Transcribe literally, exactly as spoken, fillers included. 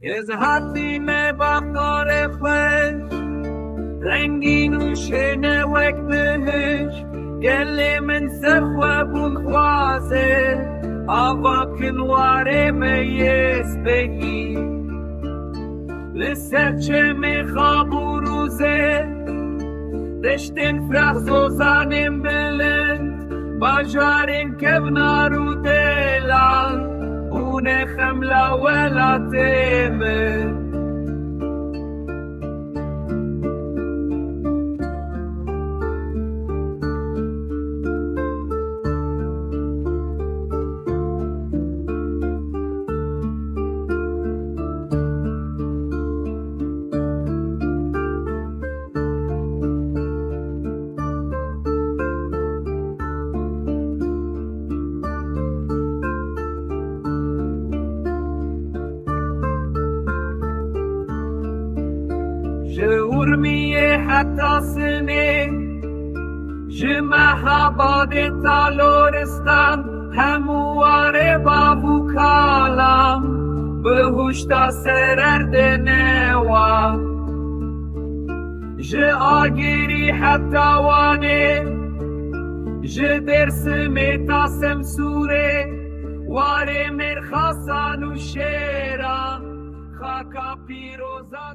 Ez hatîme baxtarê xwe, rengîn û şêne wek bihişt. Gelê min ser xwe bûn xwazê, ava kin warê me yê spegî. Li ser çemê xab û rûzê, deştên fireh, zozanên bilind, bajarên kevnar û dêlan, hûn ê xem la welatê min. Ji Urmiyê heta Sinê, ji Mehabadê ta Loristan, hemû warê bav û kalan, bi huşta ser erdê newa. Ji Agirî heta Wanê, ji Dêrsimê ta Semsûrê, warê mêrxasan û şêran, xaka pîroza